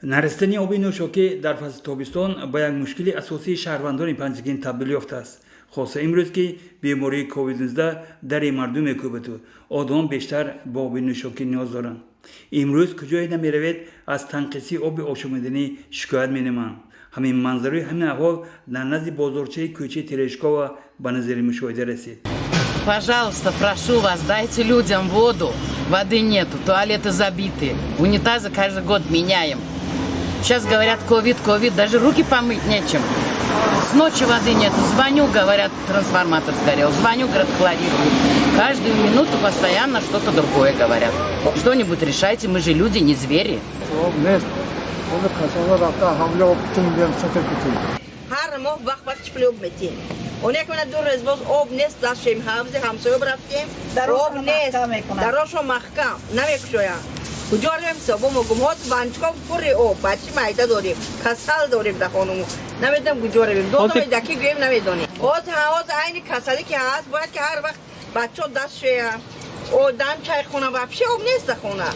Нарасидани оби нӯшокӣ дар фасли тобистон ба як мушкили асосии шаҳрвандони Панҷакент табдил ёфтааст, хоса имрӯз, ки бемории COVID-19 дари мардум мекӯбаду одамон бештар ба оби нӯшокӣ ниёз доранд. Имрӯз куҷое намеравед, аз танқисии оби ошомиданӣ шикоят менамоянд. Ҳамин манзараи ҳамин аҳвол дар назди бозорчаи кӯчаи Терешкова ба назари мушоҳида расид. Пожалуйста, прошу вас, дайте людям воду. Воды нету, туалеты забиты. Унитазы каждый год меняем. Сейчас говорят: ковид, ковид, даже руки помыть нечем. С ночи воды нету. Звоню, говорят, трансформатор сгорел. Звоню, говорят, хлорируют. Каждую минуту постоянно что-то другое говорят. Что-нибудь решайте, мы же люди, не звери. Об нест. Оби касала рафта ҳамле об тун сатр кутӣ. Ҳар моҳ вақт вақт пули об метиҳем. Оне ки ду рӯз боз об нест, дастшем ҳавзи ҳамсоя рафтем, об нест, дарошо маҳкам намекушоянд. Куҷо равем? Ҳисобо могум, ҳозир банчко пури об, бачи майда дорем, касал дорем дар хонуму, намедонам куҷо равем, додои даки гӯем, намедонем. Ҳозир ҳозир айни касалӣ ки ҳаст, бояд ки ҳар вақт бачаҳо даст шӯянд, одам чайхона, вообще об нест дар хона.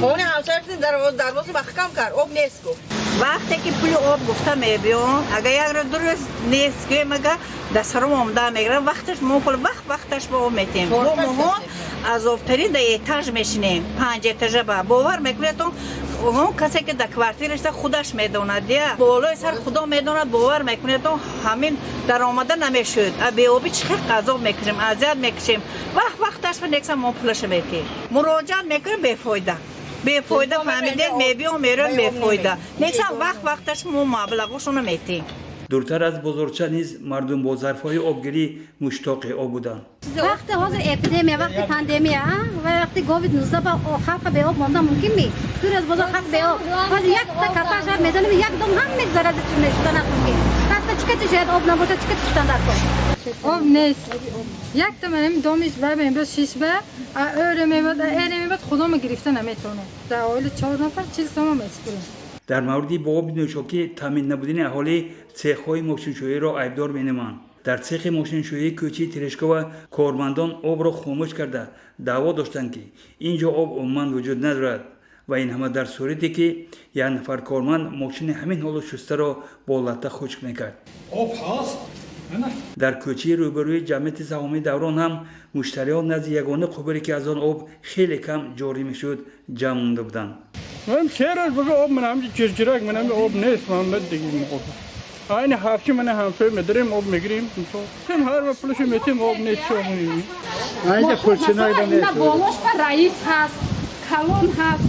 Хонаи ҳамсоя рафтем, дарвоза маҳкам кард, об нест гуфт. Вақте ки пули об гуфта мебиён, агар як рӯз, 2 рӯз нест гӯем, ага дастаром омода мегирам, вақташ мо пул вақт вақташ ба об метиҳем. Мо моҳон азобтарин дар этаж мешинем, панҷ этажа. Ба бовар мекунед, он касе ки дар квартирашда, худаш медонад, я болои сар худо медонад. Бовар мекунед, ҳамин даромада намешуд. А беобӣ чӣ хел азоб мекушем, азият мекушем. Вақт вақташ ба некса мо пулаша метиҳем. Муроҷиат мекунем, бефоида, бефоида, фаҳмидед? Мебиём, мероем, бефоида. Нексам вақт вақташ мо маблағошонро метиҳем. Дуртар аз бозорча низ мардум бо зарфҳои обгирӣ муштоқи об буданд. Вақти ҳозир эпидемия, вақти пандемия ва вақти ковид 19 ба халқа беоб монда мумкин ми? 2 рӯз бозор халқ беоб. Ҳозир якта касал шавад, медонем, як дом ҳаме заради мешудан мумкин. Даста чӣ кати шояд об набошад, чӣ кати шудан дар кор? Об нест. Якта манами домиш ба мебиёд, шиш ба ӯре мебиёд, эре мебиёд, худома гирифта наметавонем. Дар оила чор нафар 40 сомон месупурем. Дар мавриди бо оби нӯшокӣ таъмин набудани аҳолӣ цехҳои мошиншӯиро айбдор менамоянд. Дар цехи мошиншӯии кӯчаи Терешкова кормандон обро хомӯш карда, даъво доштанд, ки ин ҷо об умуман вуҷуд надорад, ва ин ҳама дар сурате, ки як нафар корманд мошини ҳамин ҳоло шустаро бо латта хушк мекард. Об ҳаст. Дар кӯчаи рӯбарӯи ҷамъияти саҳомии Даврон ҳам муштариён назди ягона қубуре, ки аз он об хеле кам ҷорӣ мешуд, ҷамъ монда буданд. 3 рӯз бозо об манам ҷирҷирак манам об нест, ман диги об айни ҳафчи мана ҳамсоя медарем, об мегирем. Ҳар ва пулашо метем, об нест, чо? Болош ба раис ҳаст, калон ҳаст,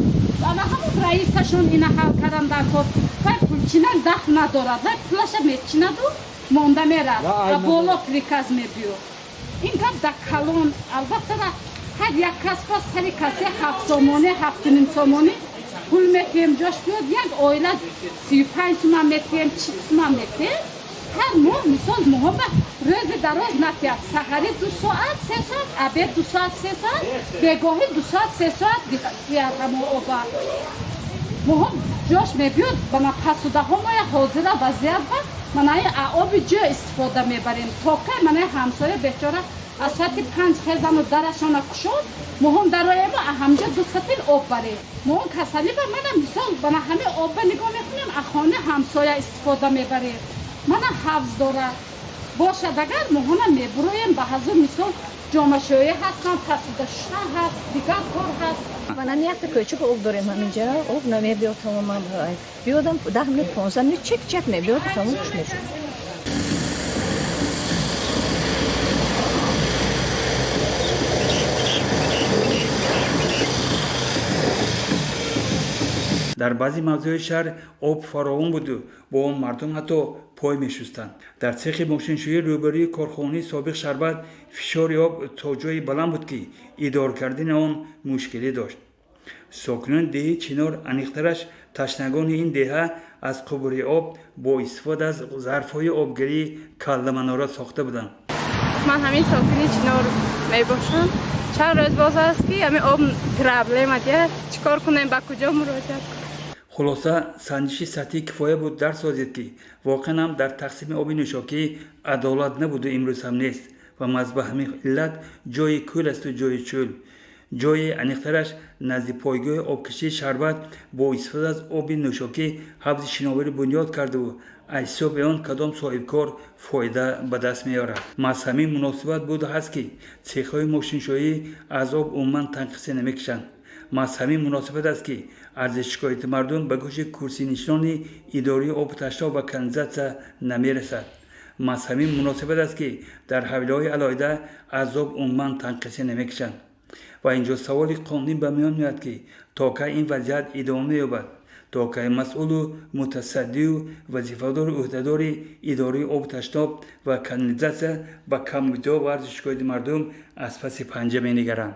ана ҳамон раисашон ина ҳал кардан дар кор. Вай пулчинак дахл надорад, вай пулаша мечинаду монда мерад, а боло приказ мебиёд. Ин гап да калон албатта. Ҳар як кас ба сари касе 7 сомонӣ, 7,5 сомонӣ пул метиҳем, ҷош биёд. Як оила 35 суман метиҳем, 40 суман метиҳем ҳар моҳ. Мисол, моҳо ба рӯзи дароз натиҳад: саҳарӣ 2 соат, 3 соат, обед 2 соат, 3 соат, бегоҳӣ 2 соат, 3 соат диҳад. Ҳамо оба моҳо ҷош мебиёд. Бана пасудаҳо моя ҳозира вазъият ба манаи оби ҷо истифода мебарем. То кай? Манаи ҳамсоя бечора аз соати 5 хезану дарашона кушод, моҳон дароему ҳамҷа ду сатил об барем. Моҳон касалӣ ба мана мисол бана ҳамин обба нигоҳ мекунем, а хони ҳамсоя истифода мебарем. Мана ҳавз дорад бошад, агар моҳона мебуроем ба ҳазур, мисол, ҷомашӯӣ ҳастанд, пасуда шуштан ҳаст, дигар кор ҳаст. Мана якта кӯчака об дорем, ҳаминҷа об намебиёд тамоман. Биёдам 10 минут, 15 минут чек чек мебиёд, тамом хуш мешуд. Дар баъзе мавзеъҳои шаҳр об фаровон буду бо он мардум ҳатто пой мешустанд. Дар цехи мошиншӯӣ рӯбарӯи корхонаи собиқ Шарбат фишори об то ҷое баланд буд, ки идора кардани он мушкилӣ дошт. Сокинони деҳаи Чинор, аниқтараш ташнагони ин деҳа, аз қубури об бо истифода аз зарфҳои обгирӣ калламанора сохта буданд. Ман ҳамин сокини Чинор мебошам. Чанд рӯз боз аст, ки ҳамин об проблема дия. Чӣ кор кунем, ба куҷо муроҷиат кунем? Хулоса, санҷиши сатҳӣ кифоя буд дар созед, ки воқеан ҳам дар тақсими оби нӯшокӣ адолат набуду имрӯз ҳам нест, ва маҳз ба ҳамин иллат ҷои кӯл асту ҷои чӯл. Ҷои аниқтараш, назди пойгоҳи обкашии Шарбат бо истифода аз оби нӯшокӣ ҳавзи шиноварӣ бунёд кардаву аз ҳисоби он кадом соҳибкор фоида ба даст меорад? Маҳз ҳамин муносибат буда ҳаст, ки цехҳои мошиншӯӣ аз об умуман танқисӣ намекашанд. Маҳз ҳамин муносибат аст, ки арзи шикояти мардум ба гӯши курсинишинони идораи обу таштоб ва канализатсия намерасад. Маҳз ҳамин муносибат аст, ки дар ҳавлиҳои алоҳида аз об умуман танқисӣ намекашанд. Ва инҷо саволи қонунӣ ба миён меояд, ки то кай ин вазъият идома меёбад? То кай масъулу мутасаддию вазифадору ӯҳдадори идораи обу таштоб ва канализатсия ба камбудиҳо ва арзи шикояти мардум аз паси панҷа менигаранд?